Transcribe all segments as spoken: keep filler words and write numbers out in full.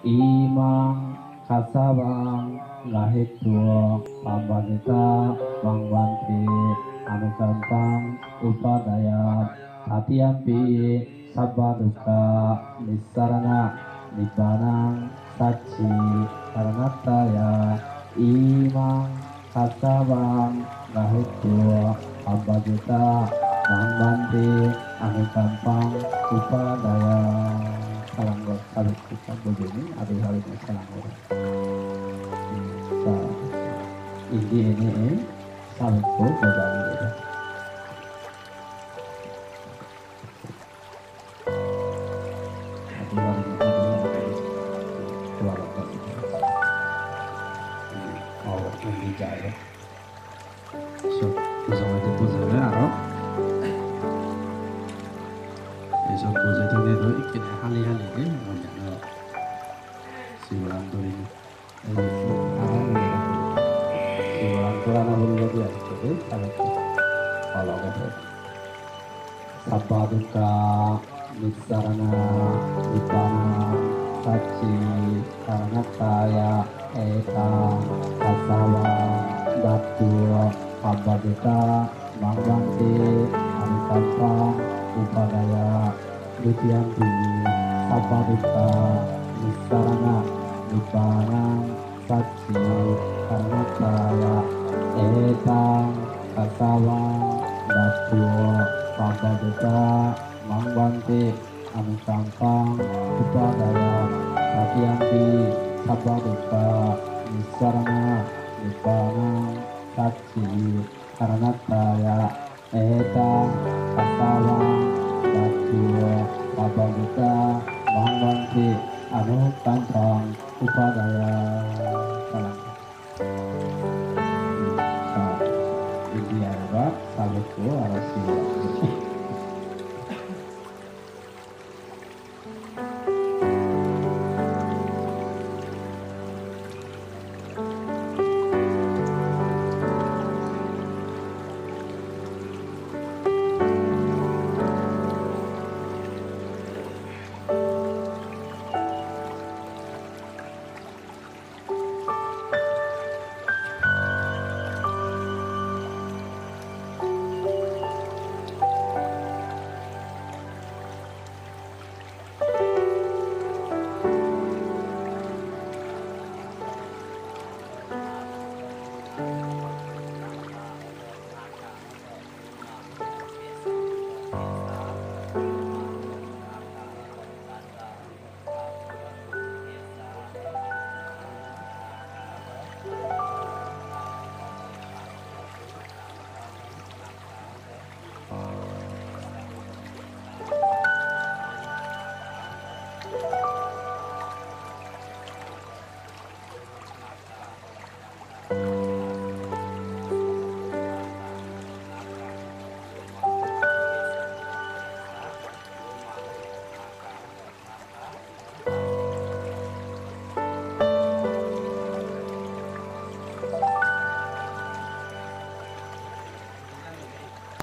Imaṃ kassapaṃ gahetvā pabbajitā maṃ bhante anukampaṃ upādāya. Tatiyampi sabbadukkha nissaraṇa nibbānaṃ sacchikaraṇatthāya imaṃ kassapaṃ gahetvā pabbajitā maṃ bhante anukampaṃ upādāya. Salangor sabukku sabbojone adi harine salangor. Sa, indi ene e sabukku bojang. Sot, sot bujebe aro. Ei sot bujei thonei do ikkene hali hali de monjano. Sigoran duri. Ei sot agon. Sigoran purana bujebe de. Sabbadukkha nissaraṇa nibbānaṃ sacchikaraṇatthāya etaṃ kassapaṃ datvā pabbajitā maṃ bhante anukampaṃ upādāya. Dutiyampi sabbadukkha nissaraṇa nibbānaṃ sacchikaraṇatthāya etaṃ kassapaṃ datvā pabbajitā maṃ bhante anukampaṃ upādāya. Tatiyampi sabbadukkha nissaraṇa nibbānaṃ sacchikaraṇatthāya etaṃ kassapaṃ datvā pabbajitā maṃ bhante anukampaṃ upādāya. Salam. Sa, indi aro ba, sabukku aro siwa.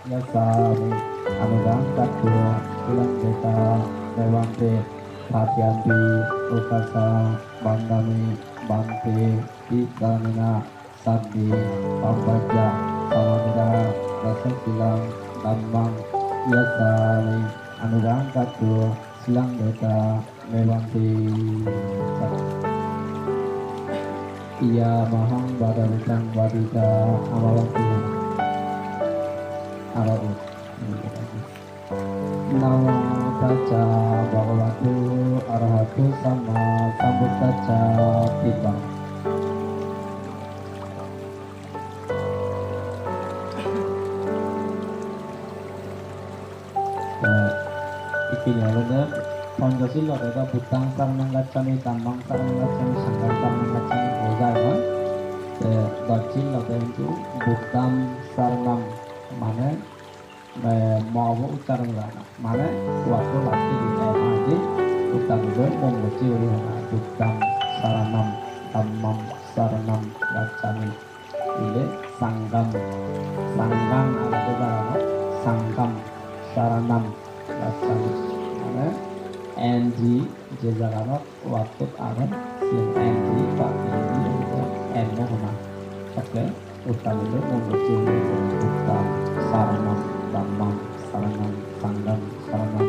Yasami anugaṅkhatvā silaṃ detha me bhante. Tatiyampi ukāsa vandāmi bhante tisaraṇena saddhi pabbajja samanera dasa silaṃ dhammaṃ yasami anugaṅkhatvā silaṃ detha me bhante. Yamahaṃ vadāmi taṃ vadetha me bhante. Aro ut. Namo tassa bhagavato arahato sammāsambuddhassa. Timbang. Te ikkine olode Panchashil lode do Buddhaṃ saraṇaṃ gacchāmi, Dhammaṃ saraṇaṃ gacchāmi, Saṅghaṃ saraṇaṃ gacchāmi hoi jai na. Te Dojshil lode hintu Buddhaṃ saraṇaṃ mane eh, mo obo uchcharon gorana. Mane, uatto last-e di, eh, mane di, uttan guri mon gocche guri hona. Buddhaṃ saraṇaṃ, Dhammaṃ saraṇaṃ gacchāmi. Ile Saṅghaṃ, Saṅghaṃ age to jagano, Saṅghaṃ saraṇaṃ gacchāmi. Mane, N G je jaganot word-ot age, siyen N G ba N G age, N-o hona. Oke, uttam ilo mone gocche buddham saranam dhammam saranam sangham saranam.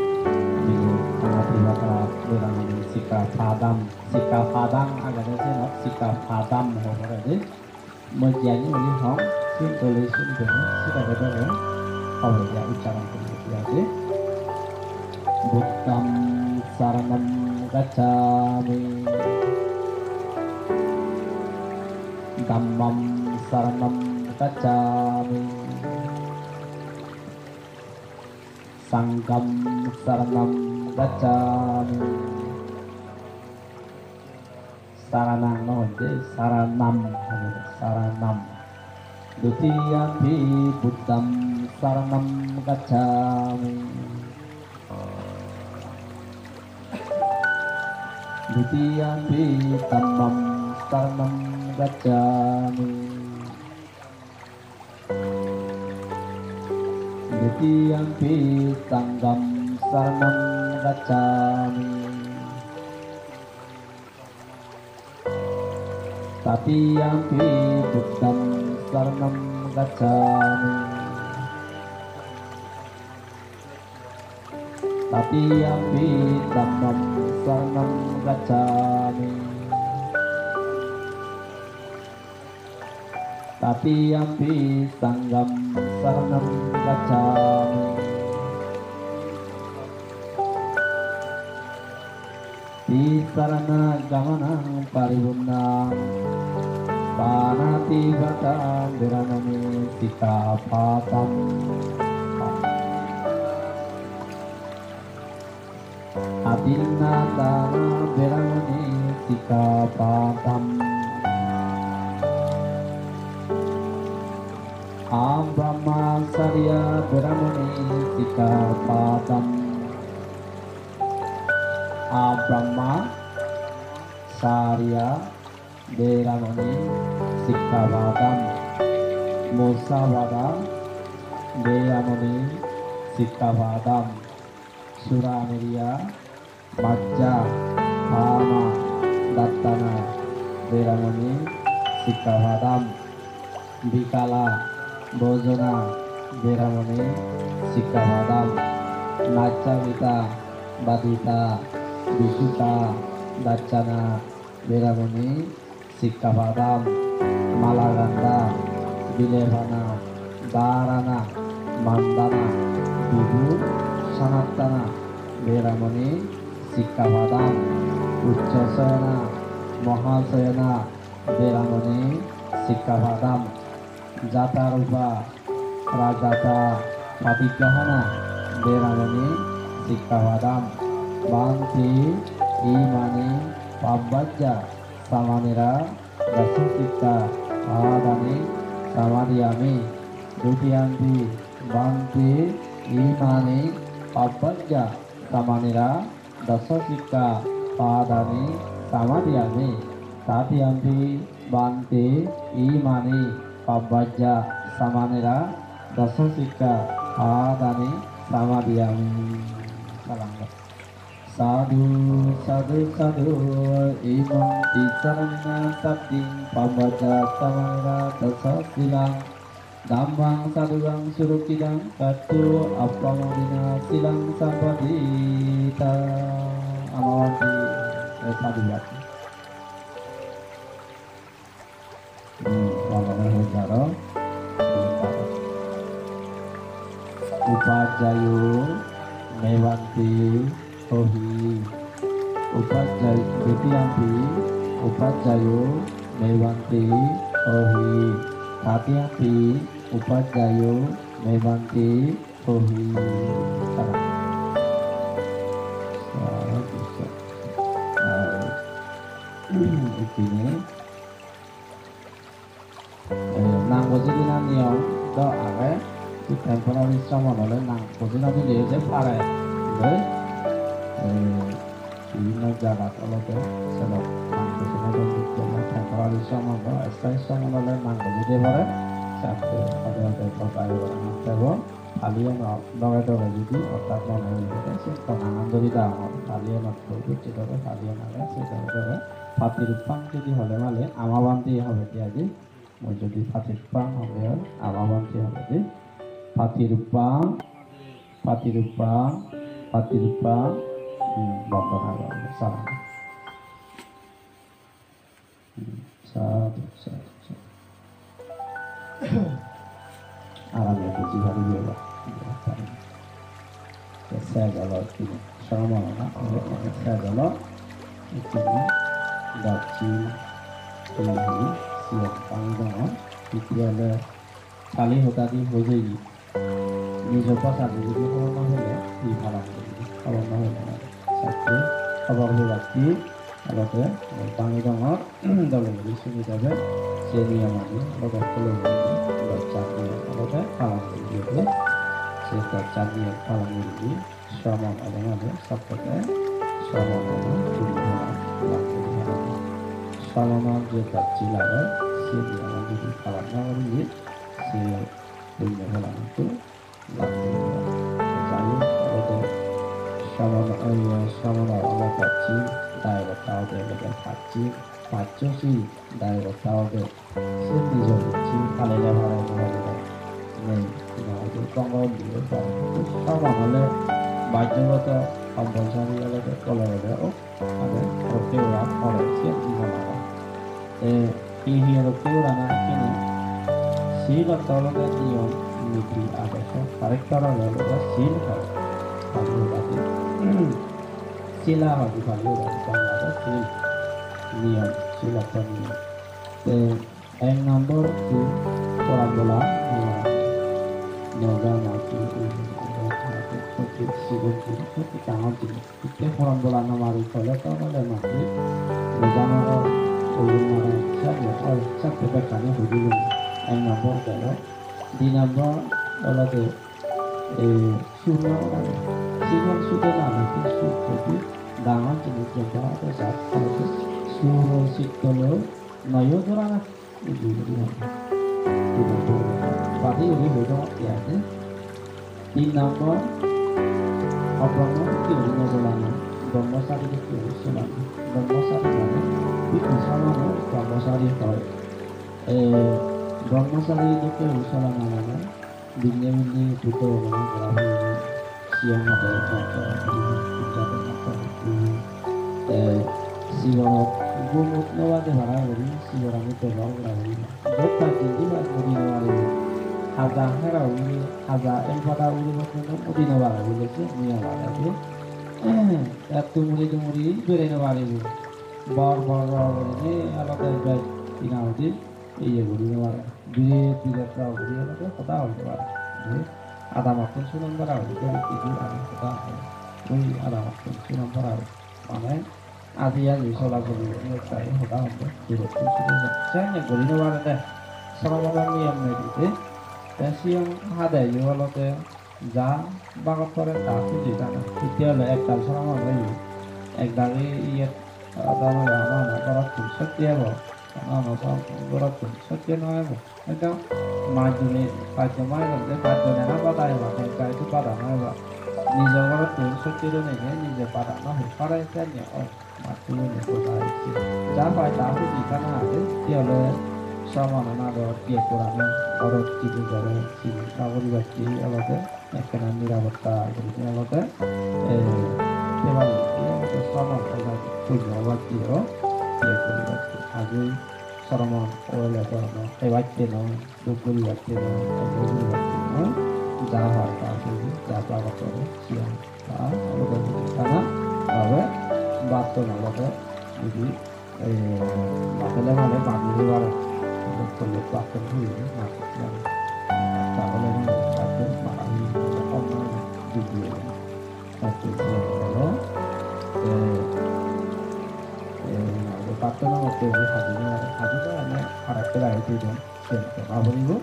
Mile Anatipatara Veramani Sikkapadam, Sikkapadam agede siyenot Sikkapadam hobor ede. Mui jiyani guri hong, siyen dole suni dene, siyen dole dole, hobo dia uchcharon guri dia de. Buddham saranam gacchami. Dhammam saranam gacchami. Sangham saranam gacchami. Saranam no hoide, saranam hoide, saranam. Dutiyampi buddham saranam gacchami. Dutiyampi dhammam saranam gacchami. Dutiyampi sangham saranam gacchami. Tatiyampi buddham saranam gacchami. Tatiyampi dhammam saranam gacchami. Tatiyampi sangham saranam gacchami. Tisaraṇagamanam paripuṇṇaṃ. Pāṇātipātā veramaṇī sikkhāpadam. Adinnādānā veramaṇī sikkhāpadam. Abrahmacariyā veramaṇī sikkhāpadam. Abrahmacariyā veramaṇī sikkhāpadam. Musāvādā veramaṇī sikkhāpadam. Surāmeraya majja pāna daṭṭhāna veramaṇī sikkhāpadam. Vikāla bhojana veramaṇī sikkhāpadam. Nācchagīta vāditā visuddhā dassana veramaṇī sikkhāpadam. Malagandha vilepana dhārana mandana vibhūsanattana veramaṇī sikkhāpadam. Uccasayana mahāsayana veramaṇī sikkhāpadam. Jātarūpā rāgāta paṭiggahāna veramaṇī sikkhāpadam. Bhante, imāni pabbañca samānera dasa sikkhāpadāni samādiyāmi. Dutiyampi bhante, imāni pabbañca samānera dasa sikkhāpadāni samādiyāmi. Tatiyampi bhante, imāni pabbañca samānera dasa sikkhāpadāni samādiyāmi. Salam. Sādhu, sādhu, sādhu. Imaṃ tisaraṇena saddhiṃ pabbañca samānera dasa sīlaṃ. Dhammaṃ sādhukaṃ surakkhitaṃ katvā appamādena sīlaṃ sampādetha. Amavanti, eh, sādhubad. Hmm, bhagabane hojaro. Upajjayo me bhante hohi. Upajjay-, dutiyampi upajjayo me bhante hohi. Tatiyampi upajjayo me bhante hohi. Sadhu, sadhu. Ar ikkine Eh, nang boji dina niyom do age, hi temporary somon ole nang boji no dileyo je pare. Oi, eh, bibhinno jagat olode sedok nang boji no dile temporary somon do, sthayi somon ole nang boji de pare. Sette ode ode to pai pare na tebo. Paliyanot doge doge judi orthat mone hoi jede, se tonangan dhori dagongor. Paliyanot boi docche doge, paliyan age, se doge doge. Patiruppang judi hole male, ama bhante hobe de aji. Mui judi patiruppang hobe oi, ama bhante hobe de. Patiruppang, patiruppang, patiruppang. Hmm, bondon age, salam. Sadhu, sadhu, sadhu. Arame buji paribe ba. Te sej olo tumi sromon na, sej olo tumi dacchi, tumi siyan pani dong, tumi ole Kali hoda di hojei. Nijo bhasha di jodi hobor no pele, hi palan guribe? Hobor no pele mane. Satte hobor pebatte olode bangi dongor, dole guri suni debe. Se niyomani olode follow guri, dojjar niyom olode palan guribe. Se dojjar niyom palan guribe. Sromon ole mane sokkene sromon ole punyo phola lab guri paribe. Sromonor je dojji lage, se niyomani jodi palan no guribe, se punyo phola hintu lab guri paribe. Jai hok, olode sromon, oi, sromonor ole dojji, dayogotta ode olode pacchi, paccho si dayogotta ode. Se nijo buddhi palele pare, no palele nei. Hina hoide gongo undi oi pare. Sromon ole bajjogoto compulsory olode, ole ole, o, mane, rokke gora pore, se nijo mane. Te hi hi rokke gora na sini? Sil ortho olode niyom niti adorsho. Character age olode sil oi. Pali hodadi sila hoide Pali hodadi, Bangla ode sil. Niyom, sil ortho niyom. Te ek nombor hi, poranbola, eh, moja mati, ui, ui, ui, ui, ui, sigon jinis, sotto dangor jinis. Hitte poranbola no mari thole to nole mati, moja maro, ui, maro, siyani oi, sette bekkani hudi guri. Ek nombor gelo. Di nombor olode, eh, sur no mari. Sigon sudo na mati, sur hudi dangor jinis jempa age sat, olode sur o sittolo noyo dorana. Badi guri hoi dong, iyani. Tin nombor, obrahmachari dokke guri no solana, brahmachari dokke guri solana. Brahmachari mane bhikkhu sromon brahmachari hoi. E, brahmachari dokke guri solana mane binne binne Buddho bondona gora puribo, siyong ode, mantra puribo, puja gora puribo. Te siborot gumot no bade para guri, siborani bebohar gora puribo. Jot pai jindi pai mudi no paribo. Haja hera ugure, haja el pada ugure porjonto mudi no paribo, se niyom age de. Te tumuri tumuri berei no paribo. Bor bor bor gurinei olode bej hina hoide iye guri no pare. Biret biret rao guri olode hoda hoi no pare. Adamottun sunon para guri, biret biret aro hoda hoi. Oi adamottun sunon para guri. Mane aji aji sola soli guri ekka hoda honde, biret biret sunon. Senne guri no pare de. Sromonor niyom nei de. Te siyen hade yo olode ja bagot pore ta huji jana. Hitte ole ektal sromon oye. Ek dagi iyet, ah, dano dano gorottun sotti ebo. Dano dano gorottun sotti no ebo. Ekdom majjone, pajjon majjone, pajjone na bada eba, ekdagi to bada no eba. Nijo gorottun sotti done je, nije bada no hoi pare, senne oi. Matto bole hoda ecche. Ja pai ta huji tana age, te ole sromon anadot, je porane gorot jidu gore, jidu na guribatte olode ekkena nirapotta gurinei olode, eh, te pari, te olode sromon hoda punyo obatte o, je guribatte. Aji sromon ole dhoron hebatte noi. Duk guribatte noi, enjoy guribatte noi, ja hoi ta sigi, ja jagot gore siyan. Ta olode tana, tabe batton olode judi, eh, batele mane pani hobare. Tole batton huye, na, na. Tahole mane batton mara huye, kom na, judi. Batton siyan olo, eh, eh, batton olode haji no, haji no, mane arekta age, siyan to na poribo.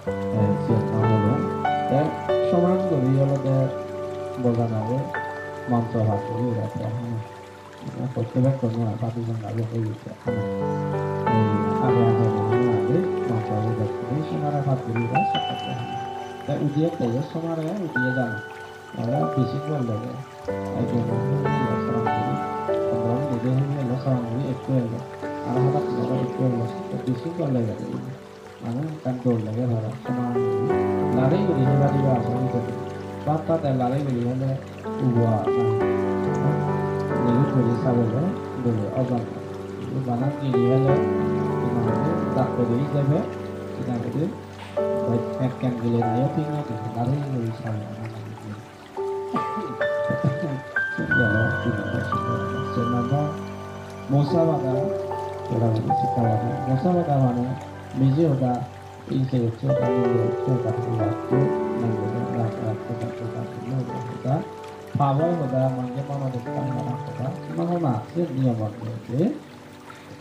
Eh, siyen na holo. Te soman guri olode bojan age, montro pat guri ura te hana. Mane prottyekkun mora pati sanga loge ura te hana. Eh, age age na hana age, montro age te hana, sonare pat guri ura te hana. Te udiye teye somare udiye jana. Aro bisi gol dege. Ekjon huri elo saran guri, pondro minute huri elo saran guri ekko elo. Aro hadak aro ekko elo. Te bisi gol dege. Mane ekkan dol dege para. Soman guri. Lari guri heba diba asa guri. Bap pade lari guri hele ubo asa. Nili guri sabele dole ojan. Bana giri hele, ina guri dak guri jebe, ina guri Bai, ekkan gele niyo thik noi, lari lari sai. Sen number, mosa bada, ora bada, sika bada, mosa bada mane, miji hoda, inse hoda, miji hoda, hoda, hoda, hoda, hoda, hoda, hoda, pabo hoda, manje mano hoda, hoda, hoda, sen niyom age,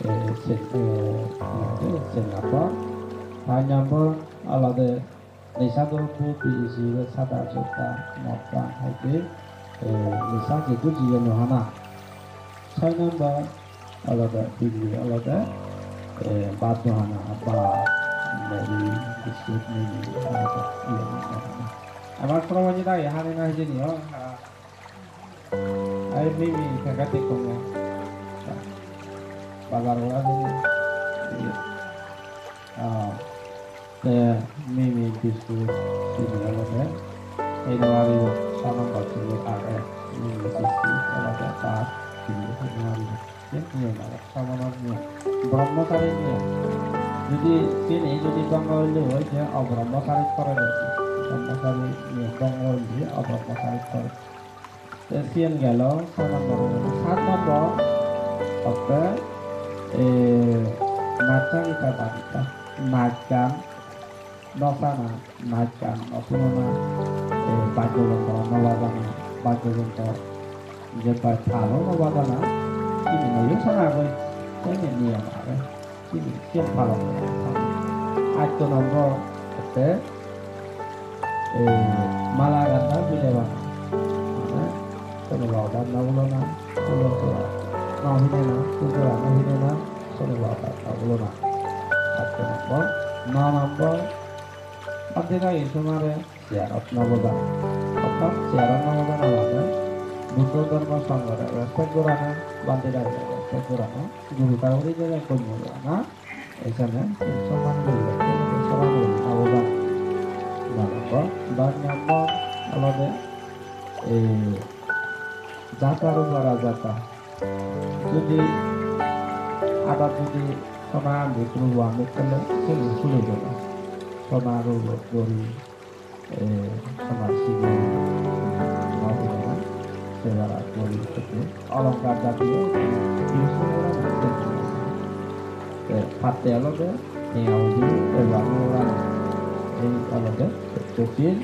eh, sen, eh, sen number, five number, olode Nisa drobbo biri, sigaret, sada, jodda, mod, bhang hoide, eh, nisa jedu jiye no hana. Soi number olode biri olode, eh, bhat no hana, bhat, muri, biskut, mimi, olode iye no hana. Amar probaji dagi hani na hijeni, o, ha. Ai mimi packet ekko ne. Bazar gora jeni. Ah, te mimi biskut sini olode. Ei newari saman bacchini age. Mimi biskut olode ta sini newari. Sen niyom age. Samanor niyom. Brahmachari niyom. Jodi sini jodi bhongo oile oi je obrahmachari gore de. Brahmachari niyom bhongo oile obrahmachari gore. Te siyen gelo sat nombor. Sat nombor hotte, eh, nachcha gita bajja, nach gan no sana, nach gan no sunona, eh, baddo jontro no bajana, baddo jontro je pai talo no bajana, sini noyo sana goi, sini niyom age. Sini, siyen palon gore. Atto nombor hotte, eh, mala ganda bile bana. Mane, sono baba no ulona, ulo sora no hinena, ulo sora no hinena, sono baba no ulona. Atto nombor, no nombor, bhante dagi somare, Chair-ot no boja. Orthat chair-ot no boja na mane Buddho dhormo songhore respect gorana, bhante dagire respect gorana, guru tar ugure jebe ekko gorana, esene somman guri, somman guri no boja. Bar number, bar number olode, eh, jata rupara jata. Jodi adat jodi sona andi rubo andi thele seni sule jebo. Sona rubo gori eh, sonar sigon, mauliya, sebara gori sette, olongkar jatiyo use gora na. Te patte olode, tenga udi, eba gora na. Ei olode, docche sil,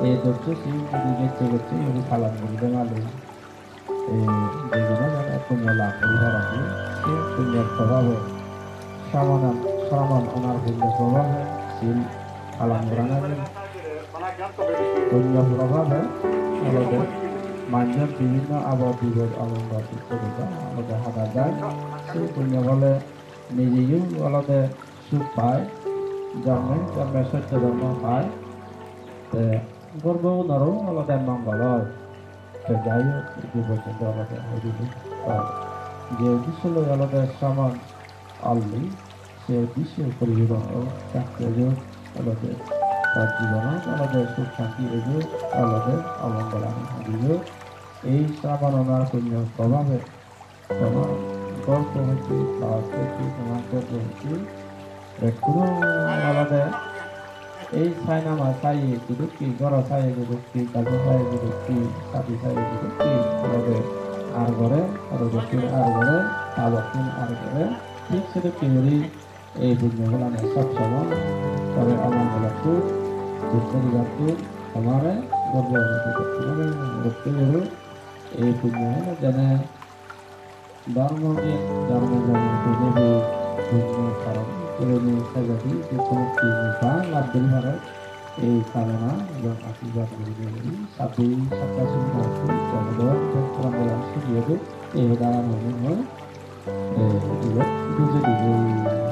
ei docche sil, udi gecche gecche, udi palan guri de male. Eh, jeguno mane punyo lab guri parapang, se punyor probabe, sramonan, sramon onar punyo probabe, sil palan gorana jai. Punyo probabe, olode manjor bibhinno abot bibod omongol dukko dukko olode hada jai. Se punyo bole nijeyo olode suk pai, jonme jonme sotto dhormo pai. Te gorbogunoro olode mongol oi. Te jai hok, idu porjonto olode hoi dibo. Ar je uddesho loi olode sramon alli, se uddesho puripuron ok, sakti ojok olode tar jibonot olode suk santi ojok, olode omongolani hoi dibo. Ei sramon onar punyo probabe Tomar gorbo hoite, tomar hoite, tomar gorbo hoite. Ekkuno olode ei sainama saye jidukki, goro saye jidukki, gajo saye jidukki, sadi saye jidukki, olode ar gore, aro dokken ar gore, tabokken ar gore, thik sedukki guri ei punyo pholani sob somoi tore omongolottun, dukko dibattun, tomare gorbo hoite, ekkuno guri ei punyo phola jene Dhormo gyan, dhormo gyan, dhormo gyan, dhormo karon, dhormo sajadi, dhormo tini pa, labh guri pare, ei kamona ebong ashirbad guri guri, sabbe satta sukhino bhavantu, jagado, dhormo gyan, sughi hodu, ei hoda mone hoi, ei, ibot bujei dibo.